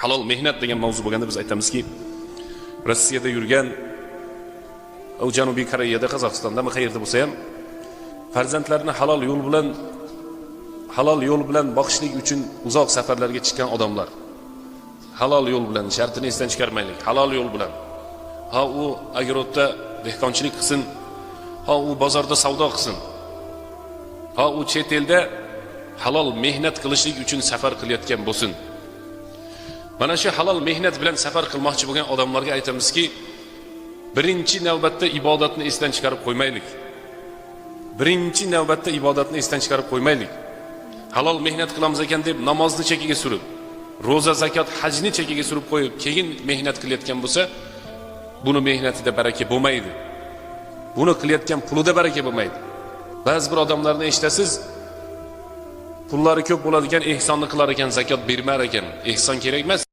Halol mehnat degan mavzu bo'lganda biz aytamizki, Rossiyada yurgan, u Janubiy Koreyada, Qozog'istondami, qayerda bo'lsa ham farzandlarini halol yo'l bilan boqishlik uchun uzoq safarlarga chiqqan odamlar, halol yo'l bilan shartini esdan chiqarmaylik, halol yo'l bilan, ha u огород da dehqonchilik qilsin, ha u bozorda savdo qilsin, ha u chet elda halol mehnat qilishlik uchun safar qilayotgan bo'lsin, mana shu halol mehnat bilan safar qilmoqchi bo'lgan odamlarga aytamizki, birinchi navbatda ibodatni esdan chiqarib qo'ymaylik. Birinchi navbatda ibodatni esdan chiqarib qo'ymaylik. Halol mehnat qilamiz ekan deb namozni chekkaga surib, ro'za, zakot, hajni chekkaga surib qo'yib, keyin mehnat qilayotgan bo'lsa, buni mehnatida baraka bo'lmaydi, buni qilayotgan pulida baraka bo'lmaydi. Ba'zi bir odamlarni eshitasiz, pullari ko'p bo'ladigan, ehsonni qilar ekan, zakot bermar ekan. Ehson kerak emas.